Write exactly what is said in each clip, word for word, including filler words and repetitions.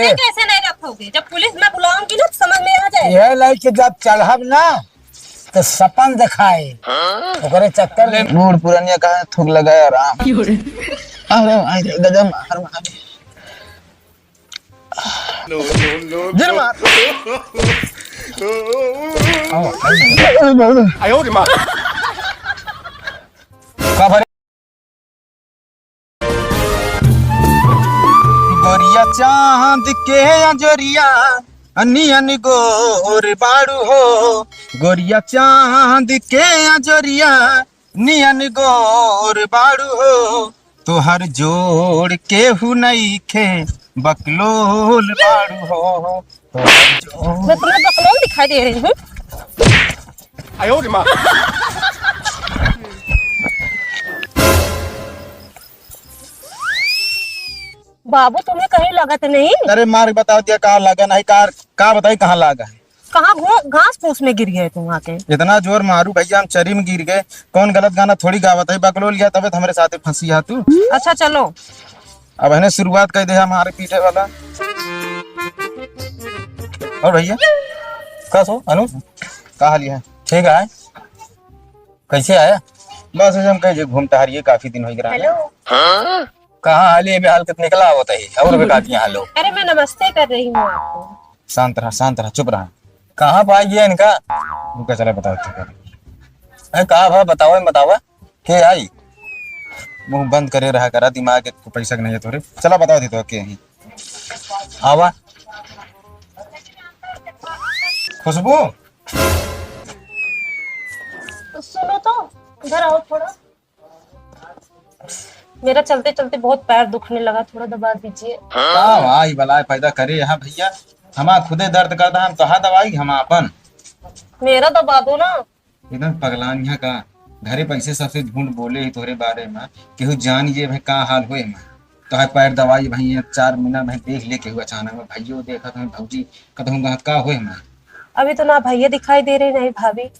कैसे नहीं रखोगे? जब पुलिस मैं बुलाऊंगी ना, तो समझ में आ जाएगा। यह लइके जब चढ़ब ना, तो सपन देखाए। ओकरे चक्कर में बूढ़ पुरनिया कहाँ थूक लगाए आराम। अरे भाई रे, गजब मार मारे। जिन मार। आयो रे माँ। का भरे? गोरिया चांद के अंजोरिया, नियन गोर बाड़ू हो। गोरिया चांद के अंजोरिया, नियन गोर बाड़ू हो। तोहर जोड़ केहू नइखे, बकलोल बाड़ू हो। तोहर जोड़ मैं तुम्हें बकलोल दिखाई दे रही हूँ? आयो रे माँ। बाबू, तुम्हें कहीं लगत नहीं? अरे मार बताओ दिया, कहाँ लगा नहीं, कार का बताई, कहाँ लगा है? कहाँ घो-, घास फूस में गिर गए तुम आके? इतना जोर मारू भैया, हम चरी में गिर गए। कौन गलत गाना थोड़ी गावत है, बकलोल गया तबे तो हमरे साथे फंसी है तू। अच्छा चलो। अब है ना शुरुआत कर दे हमारे पीछे वाला। और भैया, का सो अनुज, का हाल है? ठीक है। कैसे आया? बस ऐसे हम कहे जे घूम टहरिए, काफी दिन हो गया। हेलो। कहाँ हाल है? हाल कित निकला आवत है और भी काफी हाल हो। अरे मैं नमस्ते कर रही हूँ आपको। शांत रहा, शांत रहा, चुप रहा। कहाँ पाई गया इनका? रुका, चला बताओ, चुप रहा। अरे कहाँ भा बतावा, बतावा। के आई? मुंह बंद करे रहा करा, दिमाग एक पैसा के नहीं है तोरे। चला बताओ दी तो के ही। आवा। खुशबू। सुनो तो, इधर आओ थोड़ा। मेरा चलते चलते बहुत पैर दुखने लगा, थोड़ा दबा दीजिए। का भाई बलाय पैदा करे यहाँ भैया, हमार खुदे दर्द करता, हम तोहार दवाई, हम आपन। मेरा दबा दो ना। एकदम पगलान यहाँ का, घरे पैसे सबसे झूठ बोले ही तोहरे बारे में, केहू जान ये भाई का हाल होए हमार। तोहार पैर दवाई भाई, ये चार महीना में देख ले केहू अचानक में, भाइयों देखत हैं, भौजी कतहूँ कहत का होए हमार। अभी तो ना भैया दिखाई दे रहे, ना ही भाभी।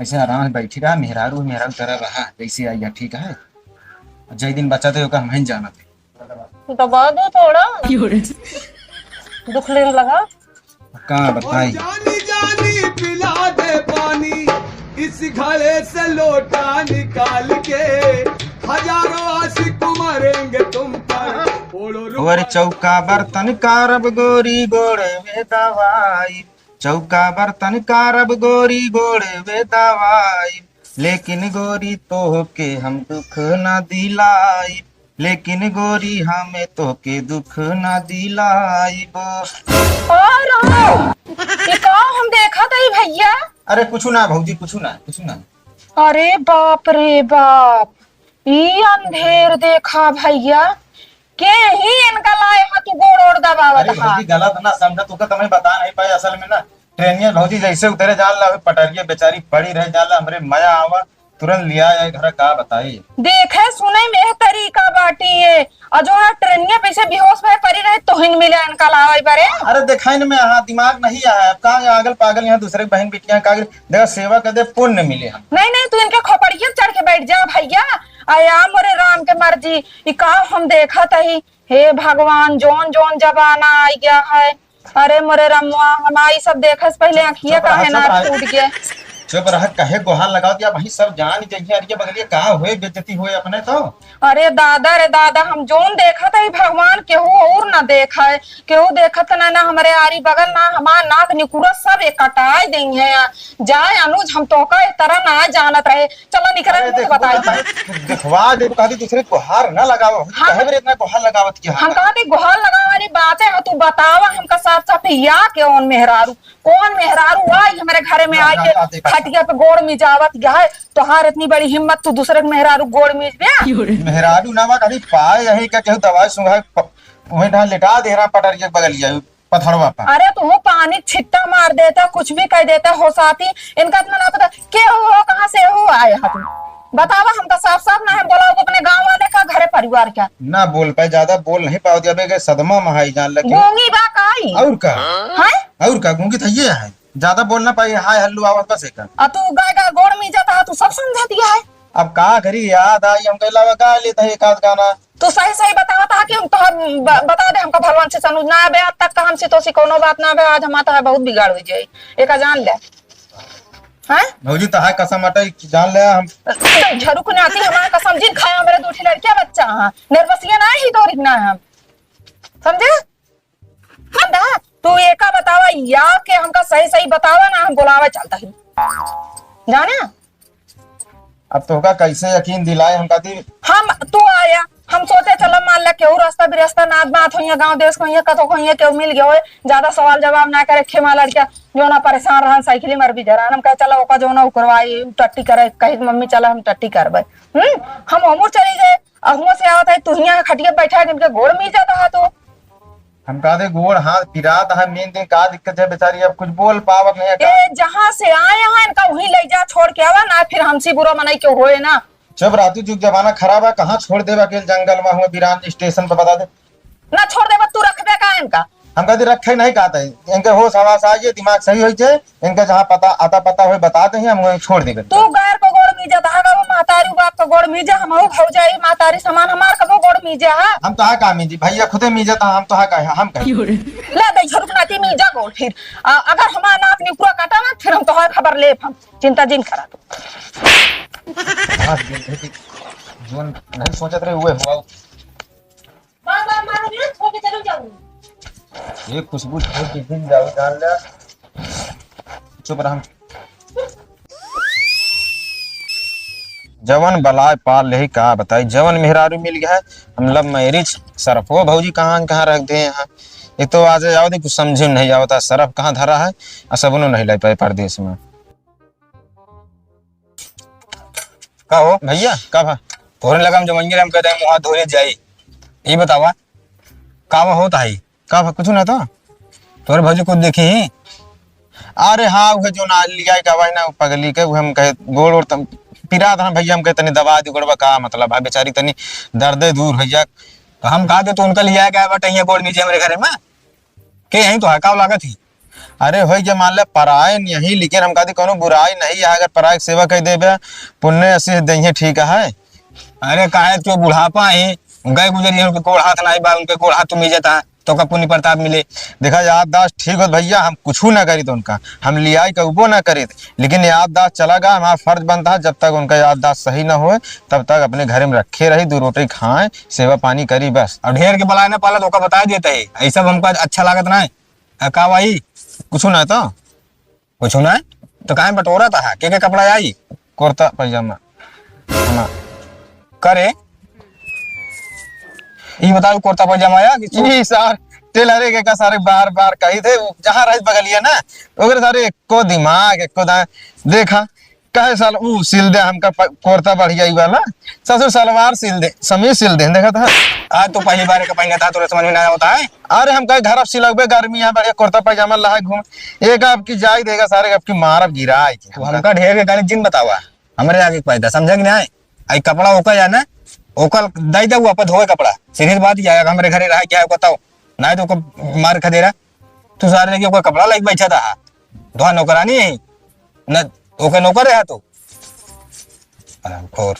ऐसे आराम से बैठी रहा, मेहरारू, मेहरारू तरह रहा, जैसे आई है, ठीक है। जय दिन बच्चा थे, ओका हम ही जानत है। दबा दो थोड़ा। क्यों रे? दुख लेने लगा। का बताई? जानी जानी पिला दे पानी, इस घड़े से लोटा निकाल के, हजारों आशिक मरेंगे तुम पर। ओढ़ो रुमाल। और चौका बर्तन कारब गोरी गोड़े में दवाई, चौका बर्तन कारब गोरी गोड़े में दवाई, लेकिन गोरी तोहके हम दुख ना दिलाई, लेकिन गोरी हमें तोहके दुख ना दिलाइबो। और ये का हम देखत हई भैया? अरे कुछ ना भौजी, कुछ ना, कुछ ना। अरे बाप रे बाप, ई अंधेर देखा भैया, के ही इनका लाए हा तू गोड़ ओड़ दबावत अरे हा? भौजी गलत ना समझा, तू का तुम्हें बता नहीं पाए, असल में ना ट्रेनिया भौजी जैसे उतरे जान ला, पटरिया बेचारी पड़ी रह जान ला, हमरे मया आवा, तुरंत लिया जाए घर, का बताई। देखे सुने में यह तरीका बाटी है, और जो है ट्रेनिया पीछे बेहोश भय पड़ी रहे, तोहिन मिले इनका लावे बरे। अरे देखाइन में हाँ दिमाग नहीं आया, अब का आगल पागल यहाँ दूसरे के बहन बिटिया का देखा, सेवा कर दे, पुण्य मिले हम। नहीं, नहीं, तू इनके खोपड़िया पे चढ़ के बैठ जा भैया। आया मोरे राम के मर्जी, ई का हम देखत हई। हे भगवान, जौन जौन जमाना आ गया है। अरे मोरे रमुआ, हमारी सब देखस पहिले अखिया चुप रहा, काहे चुप ना रहा। फूट गया। चुप रहा, कहे गोहार लगावत या वही सब जान जइहे। अरे बगलिया का होए, बेइज्जती होए अपने तो। अरे दादा रे दादा, हम जौन देखत हई भगवान केहू और ना देखा है। केहू देखत ना, ना हमरे आरी बगल ना, हमार नाक निकुरा सब एक कटाए देइहे। जाए अनुज, हम तोहका ए तरह ना जानत रहे। चलो निकल, अरे मुंह देख, बताई। भाई, दिखवा दे, कहती दूसरे को हार ना लगाओ। हम कहे बेरे इतना को हार लगावत की हम हार। कहते गुहार लगावा वाली बातें हो, तू बतावा हमका साफ साफ, या कौन मेहरारू, कौन मेहरारू आई हमरे घरे में ना, आई ना, के ना, देखा। खटिया पे गोड़ मिजावत गया है। तोहार इतनी बड़ी हिम्मत, तू दूसरे के मेहरारू गोड़ मिज बे? मेहरारू ना बा, कभी पाए यही का केहू दवाई सुंघा प-, वहीं ढाल लेटा दे रहा पटरिया के बगलिया। पथड़वा पर। अरे तू पानी छिट्टा मार देता, कुछ भी कह देता हो साथी। इनका इतना ना पता के हो, हो, कहाँ से हो आए हा तू? बतावा हमका साफ साफ, ना हम बोलाओ अपने गाँव वाले का, घरे परिवार का। ना बोल पाए, ज्यादा बोल नहीं पाओ, अबे के सदमा में हाई जान लगे। गूंगी बा काई? और का? हैं? और का, गूंगी तो ये है, ज्यादा बोल ना पाई, हाय हल्लू आवत बस एक। आ तू गाय का गोड़ में जाता है, तू सब समझा दिया है। अब का करी, याद आई, हम कहे लावा गा लेत है एक आध गाना। तू सही सही बतावत हा कि हम तोहर ब-, बता दे हमका भगवान से सनूज ना आवे, आज तक तो हमसे तोसी कौनो बात ना आवे, आज हमार तोहर बहुत बिगाड़ हो जाई, एका जान ले। हैं? भौजी तोहार कसम अटे, जान ले हम। झरुक नाती हमार कसम जिन खाया, हमरे दो ठे लड़किया बच्चा हा, निर्बसिया ना ही तोरी ना हम, समझे? हम दा, तू एका बतावा, या के हमका सही सही बतावा ना, हम बोलावे चलता ही। जाने? अब तोहका कैसे यकीन दिलाए हमका दी? हम, तू आया, हम सोचे चला मान ले केहू रास्ता बिरास्ता नात बात होइया, गाँव देश होइया, कतो होइया, केहू मिल गया होए, ज्यादा सवाल जवाब ना करे, खेमा लड़का जो ना परेशान रहन, साइकिल मर भी जरा, हम कहे चला ओका जो ना उकरवाई, टट्टी करे, कही मम्मी चला हम टट्टी करबे। हम्म, हम ओमुर चली गए, अहुआ से आवत है, तुहिया खटिया बैठा है, इनके गोड़ मीजा था तो। हम कहा दे, गोड़ हाथ पिरात है, मेन दिन का दिक्कत है बेचारी, अब कुछ बोल पावत नहीं है का? ए, जहाँ से आए हैं, इनका वहीं ले जा, छोड़ के आवा ना, फिर हमसे बुरा मनाई के होए ना। चुप रह तू, जुग जमाना खराब है, कहाँ छोड़ देबा अकेले जंगल में हुए, बिरान स्टेशन पे बता दे। ना छोड़ देबा, तू रख दे का इनका? हम कहा दे, रखे नहीं कहते, इनके होश हवास आ जाए, दिमाग सही हो जाए, इनका जहाँ पता, अता पता होए बता दे, हम वहीं छोड़ देबे। तू गैर को गोड़ मीजा, तहा कबो महतारी बाप को गोड़ मीजा, हमहू भौजाई महतारी समान, हमार कबो गोड़ मीजा है? हम तहा का मीजी, भैया खुदे मीजा था, हम तहा का, हम का। ले दे झरुक नाती मीजा गोड़ फिर। आ, अगर हमार नाक निकुरा काटा ना, फिर हम तोहार खबर लेब हम। चिंता जिन करा तू। आज दिन है कि जोन नहीं सोचत रहे, हुए हुआ। बार बार मारोगे ना, छोड़ के चलो जाऊंगी। ये खुशबू छोड़ के जिन जाओ, जान ले। चुप रह। जवन बलाय पाल लेही का बताई, जवन मेहरारू मिल गया है, हम love marriage सरफो भौजी कहाँ न कहाँ रख दे हैं। एक तो आज जाओ दे कुछ समझे नहीं आवता, सरफ कहाँ धरा है, आ सबनो नहीं लाई पाए परदेश में। का हो भैया, का भा? तोहरे लगा हम जमंगे हम कहते हैं, मुँह हाथ धोले जाई। ये बतावा, का भा होत है? का भा, कुछ ना तो? तोहरे भौजी को देखी ही। अरे हाँ, वह जो ना लिया का भाई ना पगली के, वह हम कहे गोड़ ओड़ तम-, पिरात ना भैया, हम कहे तनी दबा दी गोड़वा, का मतलब है बेचारी तनी दर्दे दूर भैया। तो हम कहा दे तो उनका लिया का बट यहाँ गोड़ नीचे हमरे घरे में। के यहीं तो है, का लागत ही? अरे होई के मान ले परायन यहीं, लेकिन हम कहती कोनो बुराई नहीं है, अगर पराय के सेवा कर देबे, पुण्य आशीष देइहे, ठीक है। अरे काहे तो बुढ़ापा ही, गए गुजरी, उनके गोड़ हाथ नहीं बा, उनके गोड़ हाथ तुम इज्जत है, तो का पुण्य प्रताप मिले। देखा याददाश्त ठीक होत भैया, हम कुछ ना करी तो उनका, हम लियाई कबो ना करी, लेकिन याददाश्त चला गया, हमारा फर्ज बनता है, जब तक उनका याददाश्त सही ना होए, तब तक अपने घर में रखे रही, दो रोटी खाएं, सेवा पानी करी बस। और ढेर के बलाए ना पालत, ओका बता देते हैं, ऐसा हमका अच्छा लागत ना है। आ, का भाई? कुछ ना तो? कुछ ना है? तो काहे बटोरा था? के के कपड़ा आई? कुर्ता पैजामा। हाँ। करे? ई बताओ, कुर्ता पैजामा आया कि सू- ई सार टेलरे के का सारे बार बार कही थे, जहाँ रही बगलिया ना, ओकरे सारे एको दिमाग, एको दा-, देखा, कहे साल ऊ सिल दे हमका प-, कुर्ता बढ़िया ई वाला, ससुर सलवार सिल दे, समीज सिल दे, देखा था। आज तो पहली बार का पहना था, तोरे समझ में ना होता है। अरे हम कहे घर अब सिलगबे, गर्मी है, बढ़िया कुर्ता पैजामा लहा घूम, एक अब की जाई देगा सारे, अब की मारब गिराई के। वो हमका ढेर के गाली जिन बतावा, हमरे आगे पैदा, समझा कि नहीं? आई कपड़ा ओका या ना, ओका दई दे, वो अपन धोए कपड़ा, सीधी बात या, हमरे घरे रहा क्या है बताओ, नहीं तो ओका मार खदेरा, तू सारे लेके ओका कपड़ा लेके बैठा था, धोआ नौकरानी है, न ओके नौकर है तू। हरामखोर।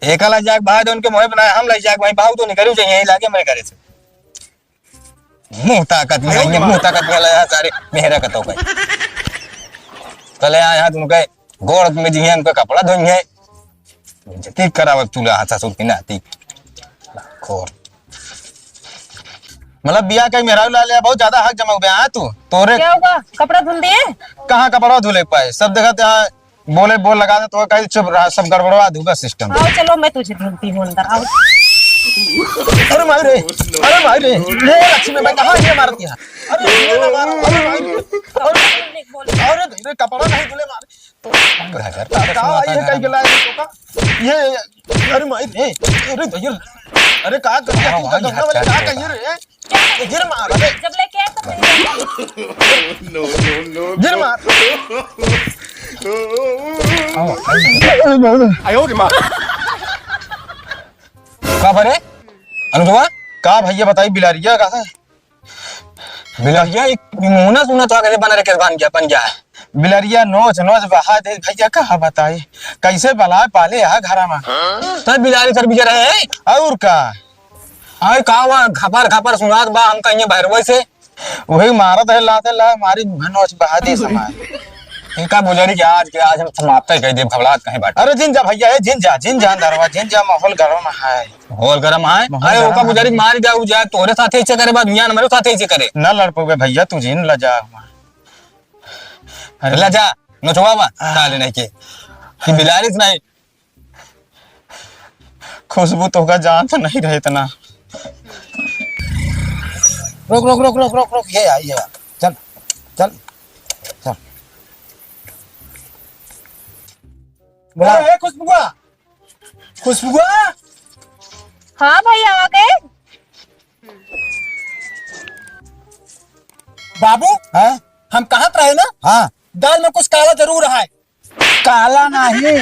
एका ला जाके बाहर उनके मुँह बनाए, हम ला जाके वहीं बाहर तो निकलू चाहिए, यहीं लागे मेरे घरे से। मुँह ताकत में आइए, मुँह ताकत में लाया सारे मेहरा का तो भाई। कल आया यहाँ तुमके गोड़ में जी हैं, उनका कपड़ा धोई है। बेइज्जती करावत तू ला ससुर की नाती। खोर। मतलब बिया कहीं मेहरारू ला ले, बहुत ज्यादा हक जमा हो गया, हाँ तू? तोरे क्या हुआ? कपड़ा धुल दिए? कहाँ कपड़ा धुले पाए? सब देखा था, बोले बोल लगा दे तो कहीं चुप रहा, सब गड़बड़वा दूंगा सिस्टम। आओ चलो, मैं तुझे धुलती हूँ अंदर, आओ। अरे माई रे, अरे माई रे, ले लक्ष्मी मैं कहाँ ये मारती है? अरे ये ना मारो, अरे माई रे, अरे, अरे रे, कपड़ा नहीं धुले मार। का, का, ये कहीं गला है तो का? ये, ये, अरे माई रे, अरे भैया, अरे का कर दिया तू तो गंगा वाले का कहिए रे? ये गिर मार, अरे। जब लेके आए तब नहीं लेके आए। No, no, no, गिर मार। आयो रे माँ। का भरे? अनुजवा? का भैया बताई बिलारिया का है? बिलारिया एक मुंह ना सुना तो आगे बना रखे बन गया, बन गया है। बिलरिया नोच नोच बहा दे भइया, कहा बताई, कइसे बलाय पाले हा घरा मा। तब बिलारी सर बिजर है। अउर का? अरे का हुआ, खपर खपर सुनात बा, हम कहिए भैरवे से। वही मारत है लाते ला, मारी मुँह नोच बहा दे समाय। इनका बुजरी के आज के आज हम समाप्त ही कर देब, घबरात कहीं बाटे। अरे जिन जा भइया, ए जिन जा, जिन जा अंदरवा, जिन जा, माहौल गरम है। माहौल गरम है? माहौल अरे गरम ओका है। बुजरी के मारी जा, उ जा, तोरे साथे ऐसे करे, बाद दुनिया न मेरे साथे ऐसे करे। ना लड़ पउबे भइया, तू जिन ला जा। अरे ला जा, नोचवा बा, आह। साले नहीं के। कि बिलारिस नहीं। खुशबू तोहका जानत नहीं रहे इतना। रोक, रोक, रोक, रोक, रोक, रोक, ये आ, ये आ। चल, चल, चल। बोला। ए, ए, खुशबुआ, खुशबुआ। हाँ भइया, आ गए। बाबू, हाँ? हम कहत रहे ना, हाँ। दाल में कुछ काला जरूर है। काला नहीं,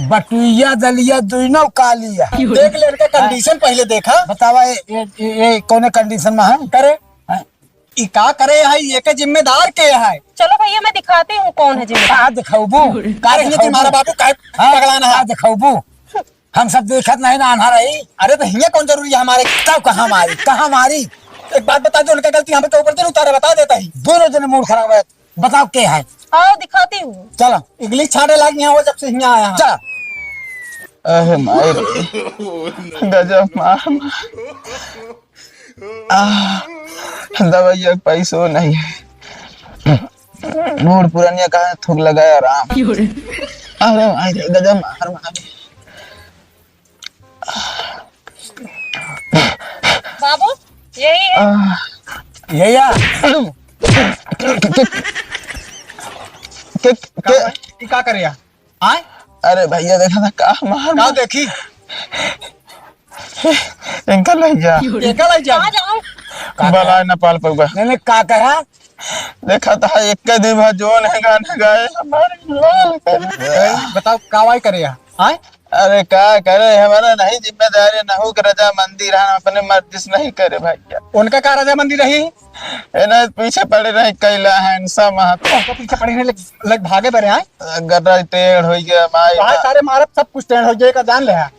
बटुइया दलिया दुइनो काली है। देख ले इनका condition पहिले देखा। बतावा, ए, ए, ए, ए, कौने condition में है? करे। हाँ। ई का करे है, ये के जिम्मेदार के है? चलो भइया, मैं दिखाती हूँ कौन है जिम्मेदार। का दिखाऊबू? का अरे, दिखाऊबू? तुम्हारा बाबू काहे हाँ? पगलाना है? का दिखाऊबू? हम सब देखत नहीं ना, आन्हा रही। अरे तो हियाँ कौन जरूरी है हमारे? तब कहाँ मारी, कहाँ मारी? एक बात बता दो, उनका गलती हम के ऊपर दिन उतारे, बता देता ही। दोनों जने मूड खराब है, बताओ के है? आओ दिखाती हूँ। चलो। इगली छाटे लाग यहाँ हो जब से हियाँ आया है। चलो। अरे माई रे, गजब मार मार। आह, दवाइया के पैसो नहीं है। बूढ़ पुरानिया कहाँ थूक लगाए आराम। अरे माई रे, गजब मार मार। बाबू, यही है। आह। यही है। के, के, का, ई का करे या? आय? अरे भइया, देखा था का मार का मार। देखी? इनका लइ जा। एका लइ जा। कहाँ जाऊँ? का बलाय कहा? न पाल पउबा। नहीं, नहीं, का कहा? देखा था एक के दिन बाद जोन है गाना गाए, हमारे लाल करे। ए, बताओ, का वाई करे या? आय? अरे का करे, हमारा नहीं जिम्मेदारी, नहू के रजामंदी रहा, अपने मर्जी से नहीं करे भइया। उनका का रजामंदी रही? ए ना, पीछे पड़े रहे कैला है, इनसा महतो। उनका पीछे पड़े रहे, लग, लग भागे बरे आए। गड्ढा टेढ़ होइ गया, माई वहाँ का। सारे मारब, सब कुछ टेढ़ होइ गया, का जान ले है।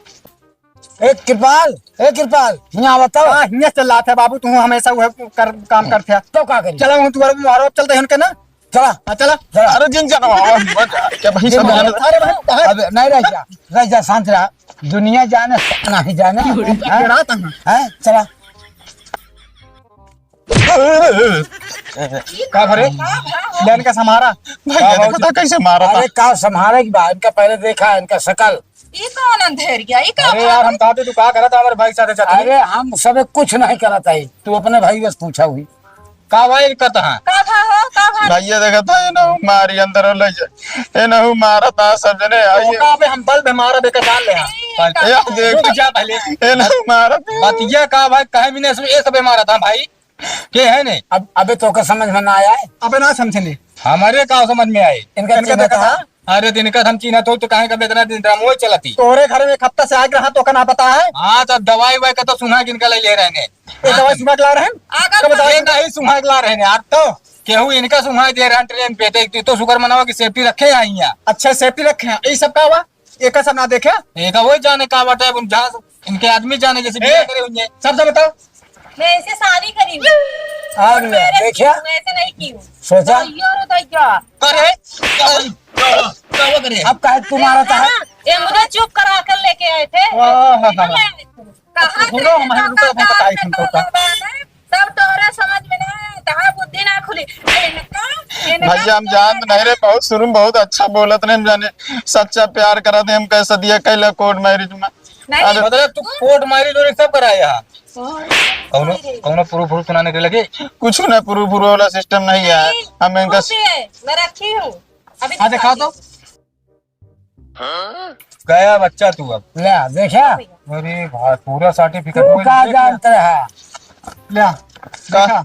ए कृपाल, ए कृपाल, हियाँ बताओ। हाँ, हियाँ चल रहा था बाबू, तू हमेशा वह कर, काम करते है। तो का करी? चला, वहाँ तुम्हारा मारो, अब चलते हैं उनके ना। चला। हाँ, चला। चला। अरे जिन जाना बाबा, मत जा, क्या भाई जिन सब जाना। जाना। अरे भाई, कहाँ? अबे, नहीं, रह जा, रह जा, शांत रहा। दुनिया जाने, नहीं जाने। क्यों रे? हैं? डराता है। हैं? चला। का भरे? लेन का सम्हारा। भाई, का ये देखो भौजी? तो कैसे मारा था। अरे, का सम्हारे की बात? इनका पहले देखा, इनका शकल। ई कौन अंधेरिया? ई का अरे यार, हम कहते तू का करत है हमारे भाई के साथ जाते? अरे, हम सबे कुछ नहीं करत है, तू अपने भाई बस पूछा हुई। का भाई करता है? का भा हो, का भा? भैया देखत है, ये नहू मारी अंदर ले जा, ये नहू मारत है सब जने, आइए। का अबे हम बल्ब मारा बेकर जान ले हाँ। ए, का ये भा? देख। रुक जा पहले। ये नहू मारत है। बतिया का भाई, कहे भी नहीं सुन, ये सबे मारत है भाई। के है ने? अब, अबे तो का समझ में ना आया है? अबे ना समझे ने। हमारे का समझ में आए? इनका इनका चिन्ह देखा था? था? अरे, तो इनका हम चिन्ह तो, तो काहे का इतना दिन ड्रामो चलती? तोरे घर में एक हफ्ता से आग रहा, तो का ना पता है? हाँ, तो दवाई वाई का तो सुना कि इनका ले, ले रहे ने। ये दवाई सुना के ला रहे हैं? आगर कब दवाई ये नहीं सुना के ला रहे हैं यार, तो केहू इनका सुना दे रहे हैं ट्रेन पे, तो एक तो शुक्र मनावा कि safety रखे हैं यहाँ। अच्छा, safety रखे हैं। ये सब का हुआ? एका सब ना देखे? एका वो जाने का बाटे, अब जहाँ इनके आदमी जाने जैसे ए, बिना करे हुए। सब सब बताओ। मैं ऐसे शादी करी हूँ। आ गया, मेरे देखा? मैं ऐसे नहीं की हूँ। सोचा? दैया रे दैया। अरे, अरे, क्या हुआ करे? अब काहे तुम्हारा था? हाँ, ये मुझे चुप करा कर लेके आए थे। वाह। कहाँ से सुनो, हमारे इनका रुको, हम बताई तुमको का। सब तोहरे समझ में ना, तहार बुद्धि ना खुली। ए, इनका, इनका भैया, हम जानत नहीं रहे, बहुत शुरू में बहुत अच्छा बोलत रहे, हम जाने सच्चा प्यार करत है, हम कैसे दिया कैला court marriage में। नहीं, अरे, मतलब तू court marriage और सब कराया है? कौनो, कौनो proof, proof सुनाने के लगे? कुछ ना, proof, proof वाला system नहीं है। नहीं, हम इनका proof भी है, मैं रखी हूँ। अभी हाँ, दिखा दिखाओ तो। गया बच्चा तू अब। ले, देखा? अरे भाई, पूरा certificate तू वो का देख जानत रहा? ले, का? देखा?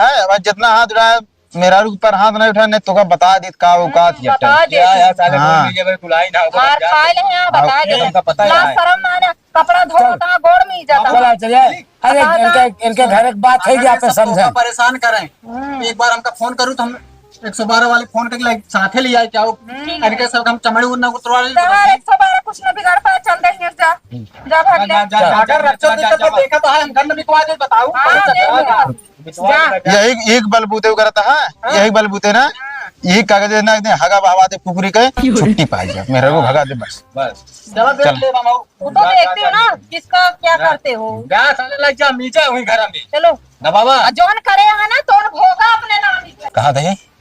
कहा है, अब जितना हाथ उठाया, मेहरारू के पर हाथ नहीं उठाया, नहीं तो का बता देत का औकात हम्म, जटे। बता देत। क्या यार, साले हाँ। बोल दीजिए, अगर तू लाई ना, वो मार क्या खा ले हैं, हाँ, बता हाँ, दे। हमका पता है लाज ना। शरम माने, कपड़ा धो चल। कहाँ गोड़ में इज्जत है। चला, चलिए। अरे, बता इनके, दे। इनके घर एक बात है कि अगर आप सब समझें। परेशान करें, हम्म। एक बार हमका फोन करूँ तो हम एक सौ बारह वाले फोन करके लाइक साथे ले आए, क्या वो? हम्म। इनके सब हम चमड़ी उड़ना उतरवा ले। तो एक सौ बारह कुछ ना बिगाड़ पाए, चल दे, जा। जा, भाग ले। जा, जा, जा, अगर जा, रखो जा, तो जा, सब जा। देखा तो है, हम घर में बिकवा दे, बताओ। हाँ, ले लो। जा। यही एक बलबूते करता है, हाँ। यही बलबूते ना, यही कागज ना, एक दिन हगा बहवा दे कुकुरी के, छुट्टी पाई जा, मेरे को भगा दे बस। बस। चलो, देख चल। ले, मामा। वो तो देखती हूँ ना, किसका क्या जा। करते हो। जा, साले, लग जा, नीचे हुई घर में। चलो। ना बाबा। आ, जौन करे है ना, तौन भोगा अपने नाम ही। कहा थे?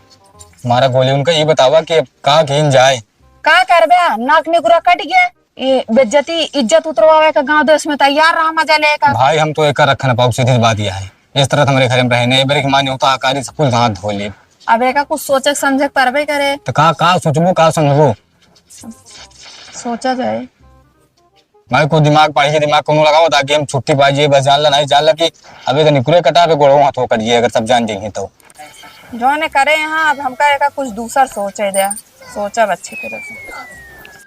हमारा गोली उनका ये बतावा कि अब का कीन जाए। का करबे? नाक निकुरा कट गया। ये बेइज्जती, इज्जत उतरवावे का गांव देश में तैयार रहा मजा लेकर। भाई, हम तो एकर रख ना पाउब, सीधी बात यह है। इस तरह तो हमरे घर में रहे नहीं, एक बार मान्य होता आकारी सब कुछ हाथ धो ले। अब एका कुछ सोचे समझे के परबे करे। तो का, का सोचबो, का समझबो? सोचा जाए। भाई, को दिमाग पाई के दिमाग कोनो लगाओ, ताकि हम छुट्टी पाई जाए। बस जान ला, नहीं जान ला कि अबे तो निकुरे कटा पे गोड़ो हाथ हो करिए, अगर सब जान जाइए तो। जौने करे यहाँ, अब हमका एका कुछ दूसर सोचे दे, सोचब अच्छी तरह से।